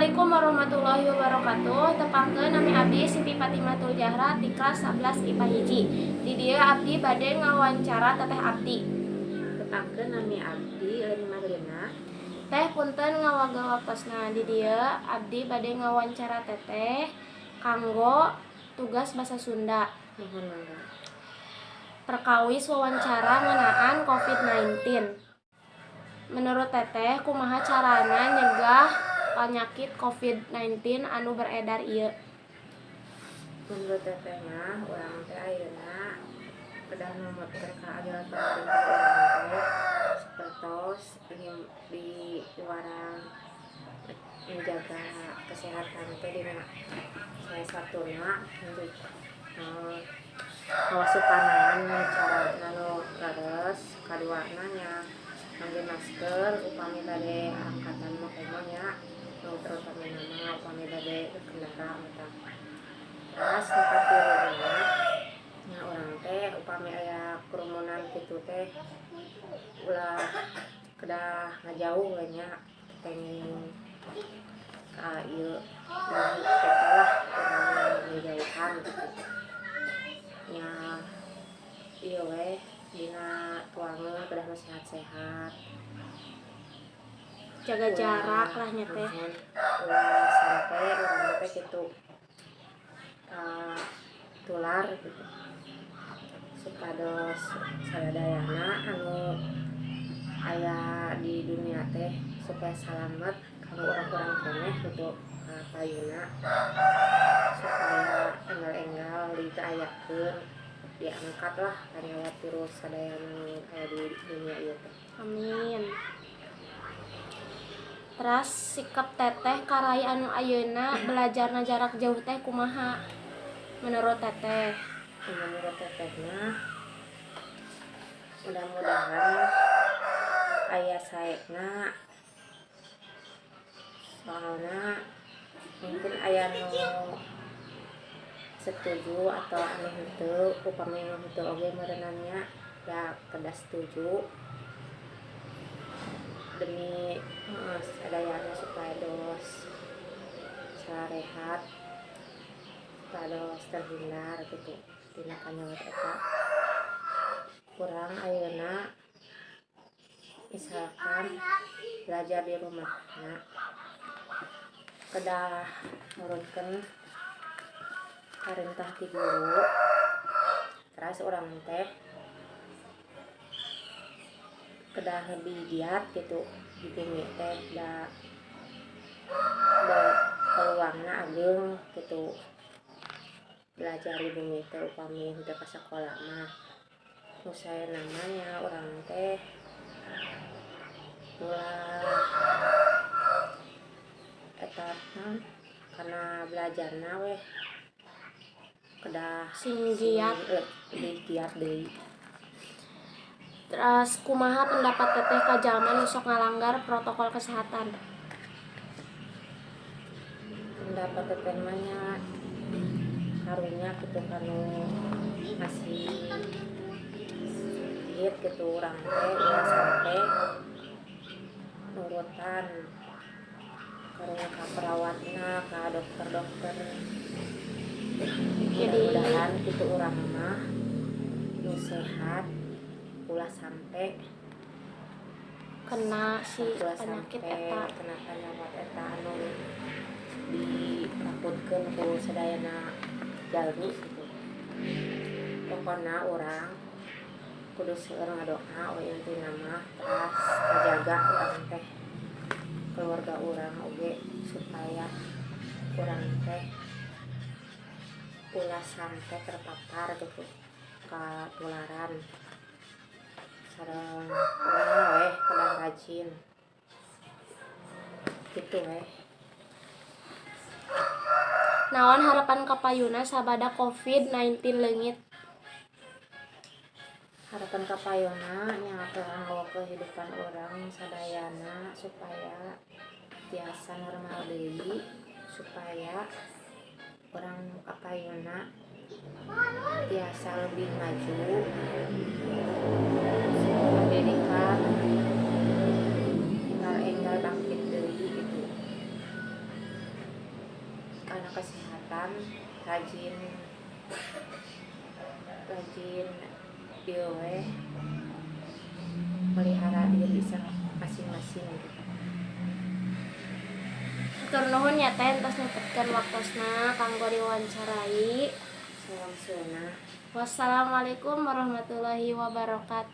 Assalamualaikum warahmatullahi wabarakatuh. Tepangkeun, nami abdi Siti Fatimatul Jahra ti kelas 11 IPA 1. Di dieu abdi bade ngawancara teteh abdi. Tepangkeun, nami abdi Leni Marlina. Teh, punten ngawagel waktosna. Di dieu abdi bade ngawancara teteh kanggo tugas bahasa Sunda. Muhun, mangga. Perkawis wawancara ngeunaan COVID-19. Menurut teteh, kumaha carana nyegah penyakit COVID-19 anu beredar ieu? Menurut teteh mah, urang teh ayeuna kedah numutkeun ka ajaran pemerintah urang teh, sapertos di urang menjaga kesehatan teh dina salah satuna ngawasuh panangan cara nu leres, kaduana nya ngangge masker upami bade angkatan mah kumaha nya, nu terutama mah upami bade berkendara eta. Terus nu katiluna nya urang teh upami aya kerumunan kitu teh ulah, kedah ngajauh we nya, kenging ka ieu eta lah, urang ngajauhan gitu nya. Ieu we dina tuangeun kedah nu sehat-sehat. Jaga jarak lah nya, Teh. Muhun, ulah sampai urang teh kitu tular gitu, supados sadayana anu aya di dunia teh supaya salamet kanggo urang-urang keneh gitu ka payuna, supaya enggal-enggal diayakeun, diangkat lah kanyawat virus sadayana nu aya di dunia ieu teh. Amin. Teras sikap teteh ka rai anu ayeuna belajarna jarak jauh teh kumaha menurut teteh? Menurut teteh mah, mudah-mudahan aya saena, soalna mungkin aya nu setuju atau anu henteu. Upami nu henteu oge meureunan nya da kedah setuju demi sadayana supados sarehat, supados terhindar gitu tina panyawat eta. Kurang ayeuna misalkan belajar di rumahna kedah nurutkeun parentah ti guru. Terus urang teh kedah lebih giat gitu di bumi teh, da peluangna ageng gitu belajar di bumi teh upami henteu ka sakola mah. Nu saena mah nya urang teh ulah eta naon, kana belajarna weh kedah sing giat. Lebih giat deui. Terus kumaha pendapat teteh ka jalma nu sok ngalanggar protokol kesehatan? Pendapat teteh mah nya karunya gitu kanu masih sakit gitu, urang teh ulah sampai nurutan, karunya ka perawatna, ka dokter-dokter. Jadi mudah-mudahan gitu urang mah nu sehat ulah sampai kena si ulah penyakit sampai eta. Kena penyakit eta anu ditakutkeun ku sadayana jalmi gitu. Pokona urang kudu seueur ngadoa we intina mah, teras kajaga urang teh, keluarga urang oge, supaya urang teh ulah sampai terpapar gitu katularan. Sareng urang weh kedah rajin gitu weh. Naon harapan kapayuna sabada COVID-19 leungit? Harapan kapayuna nya kanggo kehidupan urang sadayana supaya tiasa normal deui, supaya urang kapayuna tiasa lebih maju pendidikan, enggal-enggal bangkit deui gitu. Karena kesehatan, rajin rajin ieu we, melihara diri masing-masing gitu. Hatur nuhun ya Teh, entos nyempetkeun waktosna kanggo diwawancarai. Salam. Wassalamualaikum warahmatullahi wabarakatuh.